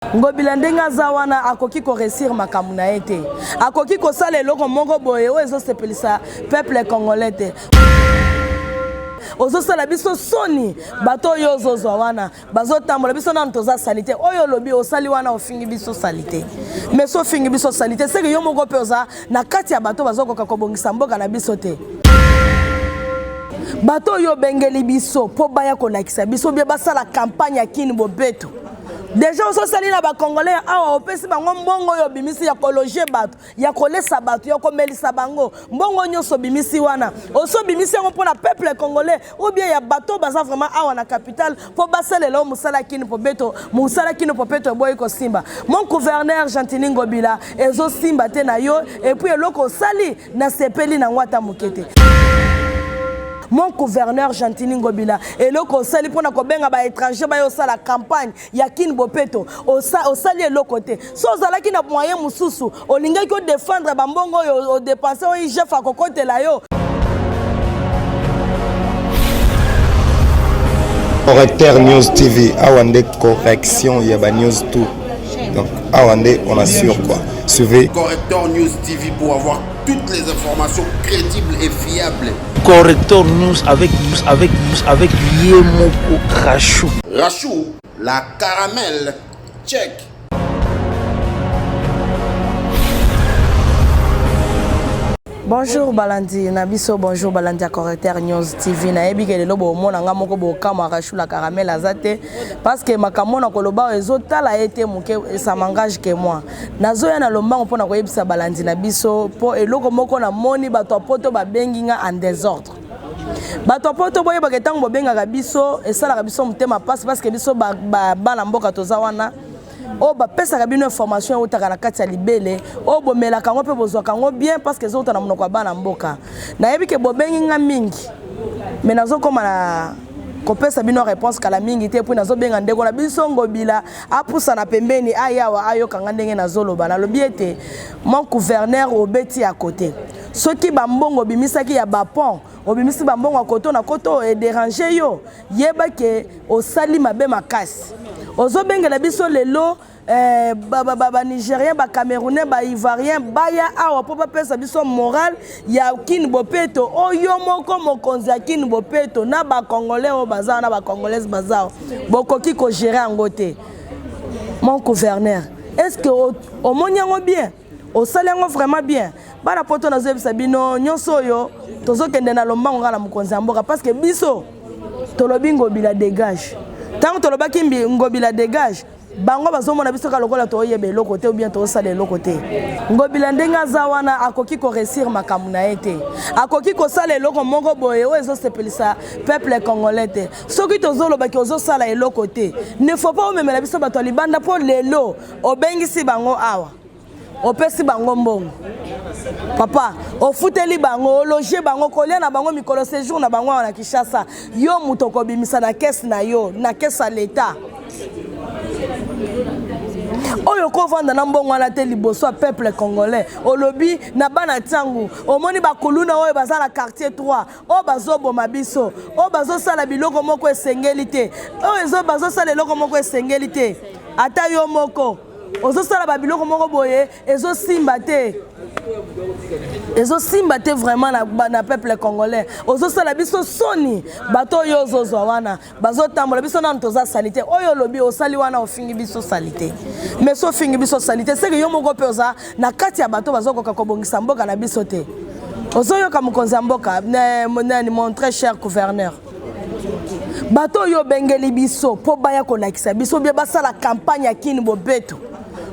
Ngobila ndenge aza wana akoki ko réussir makambo na ye te, akoki kosala eloko moko boye oyo ezosepelisa peuple congolais te. Ozosala biso soni, bato oyo ozozwa wana bazotambola biso nanu toza salite. Oyo olobi osali wana ofingi biso salite, mais so ofingi biso salite seke yo moko mpe oza na kati ya bato bazokoka kobongisa mboka na biso te. Bato oyo obengeli biso mpo baya kolakisa biso bie basala campagne ya Kin Bopeto, deja ozosali na bacongolais awa, opesi bango mbongo oyo obimisi ya kologe bato, ya kolesa bato, ya komelisa bango, mbongo nyonso obimisi wana osi obimisi yango mpona peuple congolais ou bien ya bato baza vraiment awa na capitale mpo basalela oyo mosala Kin Bopeto? Mosala Kin Bopeto eboyi kosimba. Mon gouverneur Gentiny Ngobila, ezosimba te na yo. Et puis eloko osali, nasepeli nango ata moke te. Mon gouverneur Gentiny Ngobila, eloko osali mpona kobenga baétranger bayo osala campagne ya Kin Bopeto, osali eloko te. So ozalaki na moyen mosusu, olingaki odefendre bambongo oyo odepense oyo IGF akokotela yo. Correcteur News TV, awa nde correction ya ba news tout. Donc awa nde on assure quoi. Suivez Correcteur News TV pour avoir toutes les informations crédibles et fiables. Correcteur News avec Yemoko Rachou. Rachou, la caramel. Check. Bonjour balandi na biso, bonjour balandi ya Correcteur News TV. Nayebi ke lelo bomona nga moko bokamwa, Rachou la caramel aza te, parce que makambo na koloba oyo ezotala ye te moke, ça m'engage que moi. Nazoya na lombango mpona koyebisa balandi na biso mpo eloko moko namoni bato ya poto babengi nga en désordre. Bato ya poto, boyebaka ntango bobengaka biso, esalaka biso motema mpasi, parce que biso bana mboka toza wana oyo bapesaka bino information eutaka na kati ya libele oyo bomelaka yango mpe bozwaka yango bien, parce que ezouta na monoko ya bana mboka. Nayebi ke bobengi nga mingi, mais nazokóma na kopesa bino réponse kala mingi te. Mpo nazobenga ndeko na biso Ngobila apusana pembeni, ayawa ayoka nga ndenge nazoloba. Nalobi ete mon gouverneur, obeti ya kote soki bambongo obimisaki ya bapont, obimisi bambongo ya koto na koto edéranger yo, yeba ke osali mabe makasi. Ozobengela biso lelo banigérien, bacamerounais, baivoirien baya awa mpo bapesa biso moral ya Kin Bopeto, oyo moko mokonzi ya Kin Bopeto na bacongolais oyo baza na bacongolaise baza, bokoki kogérer yango te. Mon gouverneur, est ce que omoni yango bien? Osali yango vraiment bien? Bana poto, nazoyebisa bino nyonso oyo tozokende na lombango kaka na mokonzi ya mboka, parce que biso tolobi Ngobila dégage. Ntango tolobaki Ngobila dégage, bango bazomona biso kaka lokola toyeba eloko te ou bien tozosala eloko te. Ngobila ndenge aza wana akoki koréussir makambo na ye te, akoki kosala eloko moko boye oyo ezosepelisa peuple congolais te. Soki tozolobaki ozosala eloko te, ne faut pas omemela biso bato ya libanda, mpo lelo obengisi bango awa, opesi bango mbongo, papa, ofuteli bango, ologe bango, kolia na bango, mikolo séjour na bango awa na Kinshasa, yo moto okobimisa na caisse na yo, na caisse ya leta oyo okovanda na mbongo wana te. Liboso ya peuple congolais, olobi na bana ntango omoni bakuluna oyo baza na quartier 3 oyo bazoboma biso, oyo bazosala biloko moko esengeli te, oyo bazosala eloko moko esengeli te. Ata yo moko ozosala babiloko moko boye ezosimba te, ezosimba te vraiment na peuple congolais. Ozosala biso soni, bato oyo ozozwa wana bazotambola biso nanu toza salite. Oyo olobi osali wana ofingi biso salite, mais so ofingi biso salite seke yo moko mpe oza na kati ya bato bazokoka kobongisa mboka na biso te. Ozoyoka mokonzi ya mboka nani? Mon très cher gouverneur, bato oyo obengeli biso mpo baya kolakisa biso bie basala campagne ya Kin Bopeto,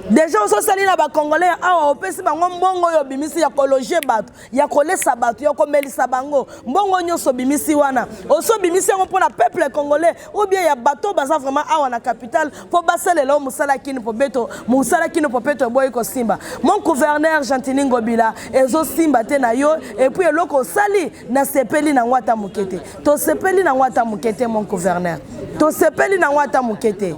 deja ozosali na bacongolais awa, opesi bango mbongo oyo obimisi ya kologe bato, ya kolesa bato, ya komelisa bango, mbongo nyonso obimisi wana osi obimisi yango mpona peuple congolais ou bien ya bato baza vraiment awa na capitale mpo basalela oyo mosala Kin Bopeto? Mosala Kin Bopeto eboyi kosimba. Mon gouverneur Gentiny Ngobila, ezosimba te na yo. Et puis eloko osali, nasepeli nango ata moke te, tosepeli nango ata moke te. Mon gouverneur, tosepeli nango ata moke te.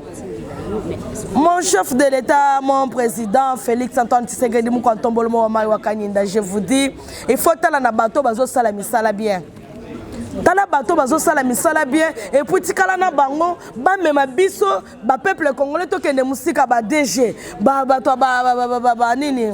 Mon chef de l'État, mon président Félix Antoine Tshisekedi Mukwantombolo Mowamai Wakanyinda, je vous dis, il faut tala na bato bazosala misala bien. Tala bato bazosala misala bien et puis tikala na bango bamema biso ba peuple congolais tokende mosika, ba DG, bato ba nini,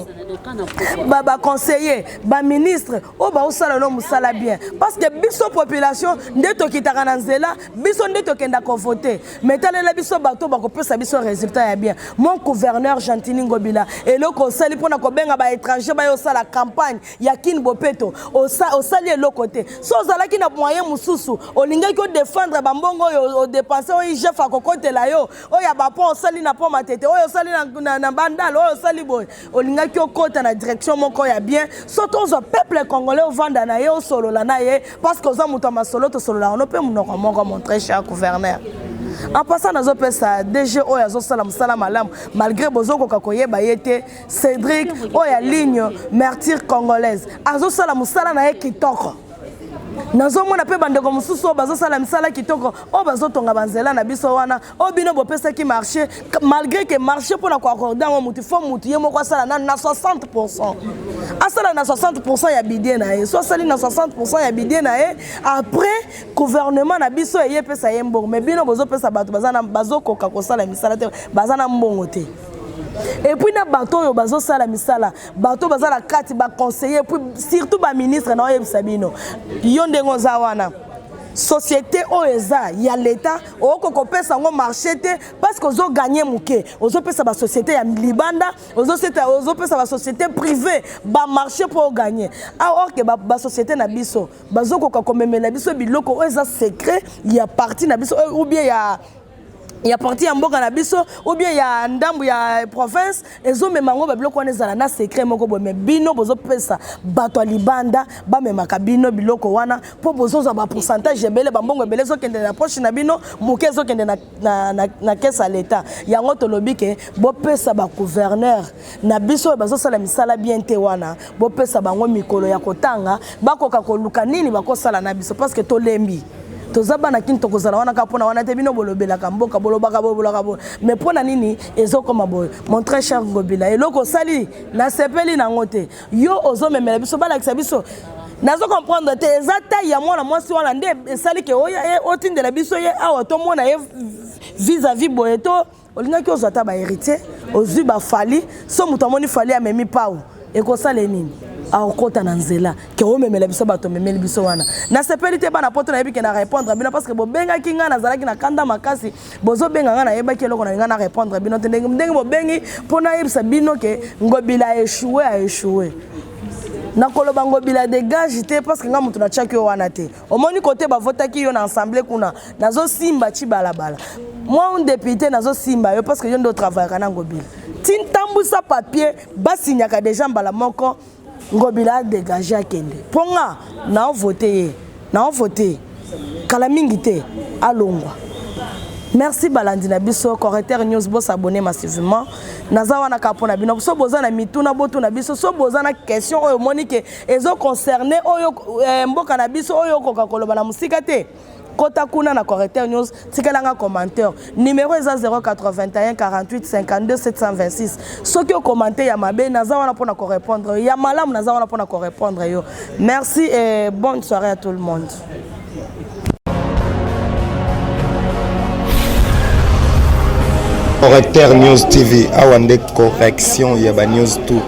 ba conseiller, ba ministre oyo baosala no mosala bien, parce que biso population nde tokitaka na nzela, biso nde tokenda kovote. Mais talela biso bato bakopesa biso résultat ya bien. Mon gouverneur Gentini Ngobila, eloko osali mpona kobenga ba étranger bayo osala campagne ya Kin Bopeto, osali eloko te. So ozalaki na moyen mosusu, olingaki odéfendre bambongo oyo odépenser, oyo IGF akokotela yo, oyo ya bapont osali na pont Matete, oyo osali na Bandal, oyo osali boye, olingaki okota na direction moko ya bien. So tozwa peuple congolais, ovanda na ye, osolola na ye, parce que oza moto ya masolo, tosololaka no mpe monoko moko. Mon très cher gouverneur, en passant, nazopesa DG oyo azosala mosala malamu malgré bozokoka koyeba ye te, Cédric oyo ya Ligne Martyr Congolaise, azosala mosala na ye kitoko. Nazomona mpe bandeko mosusu oyo bazosala misala kitoko, oyo bazotonga banzela na biso wana, oyo bino bopesaki marché, malgré que marché mpona koaccorder yango mutu, faut mutu ye moko asala nanu na 60, asala na 60 ya budget na ye. So asali na 60 ya budget na ye, après gouvernement na biso eye epesa ye mbongo. Mais bino bozopesa bato bazokoka kosala misala te, baza na mbongo te. Et puis na bato oyo bazosala misala, bato baza na kati, baconseiller, puis surtout baministre, na oyebisa bino, yo ndenge oza wana, société oyo eza ya leta, okoki kopesa yango marché te parce que ozogagner moke. Ozopesa basociété ya libanda, ozopesa basociété privé bamarché mpo ogagner, or que basociété na biso bazokoka komemela biso biloko oyo eza secret ya parti na biso ou bien ya parti ya mboka na biso ou bien ya ndambu ya province. Ezomema yango, babiloko wana ezala na secret moko boye, mais bino bozopesa bato ya libanda bamemaka bino biloko wana mpo bozozwa bapourcentage ebele. Bambongo ebele ezokende na poche na bino, moke ezokende na caisse ya leta. Yango tolobi ke bopesa bagouverneur na biso oyo bazosala misala bien te wana, bopesa bango mikolo ya kotanga, bakoka koluka nini bakosala na biso, parce que tolembi. Toza bana Kini, tokozala wana kaka mpona wana te. Bino bolobelaka mboka, bolobaka boye, bolobaka boye, mais mpo na nini ezokoma boye? Mon très cher Ngobila, eloko osali, nasepeli nango te. Yo ozomemela biso, balakisa biso, nazo comprendre te. Eza taille ya mwana mwasi wana nde esali ke oya otindela biso ye awa, tomona ye vis-à-vis boye. To olingaki ozwa ata bahéritier, ozwi bafali. So moto amoni Fali amemi pau, ekosala nini? Akokɔta na nzela ke omemela biso bato, omemeli biso wana. Nasepeli te. Bana Poto, nayebi ke na répondre bino parce que bobengaki ngai, nazalaki na kanda makasi. Bozobenga ngai, nayebaki eloko na ngai na répondre bino te. Ndenge bobengi mpo nayebisa bino ke Ngobila aéchoué, aéchoué. Nakoloba Ngobila dégage te, parce que ngai moto natiaki yo wana te. Omoni kote bavotaki yo na assemblée kuna, nazosimba ti balabala mwa un député, nazosimba yo parce que yo nde otravaillaka na Ngobila. Ti ntambwisa papier, basinyaka déjà mbala moko. Ngobila adégage, akende, mpo nga naovote ye, naovote kala mingi te, alongwa. Merci balandi na biso Correcteur News, bosabonner massivement. Naza wana kaka mpo na bino. So boza na mituna, botuna biso. So boza na question oyo omoni ke ezoconcerne oyo mboka na biso, oyo okoka koloba na mosika te, kota kuna na Correcteur News, tikelanga commentaire. Numéro eza 081 48 52 726. Soki ocommenter ya mabe, naza wana mpona korépondre yo. Ya malamu, naza wana mpona korépondre yo. Merci et bonne soirée à tout le monde. Correcteur News TV, awa nde correction ya ba news tout.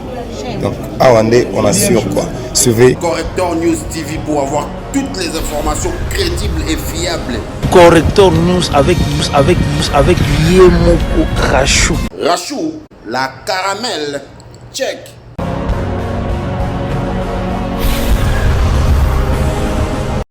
Donc awa nde on assure quoi. Suivez Corrector News TV pour avoir toutes les informations crédibles et fiables. Corrector News avec ye moko Rachou. Rachou, la caramel, check.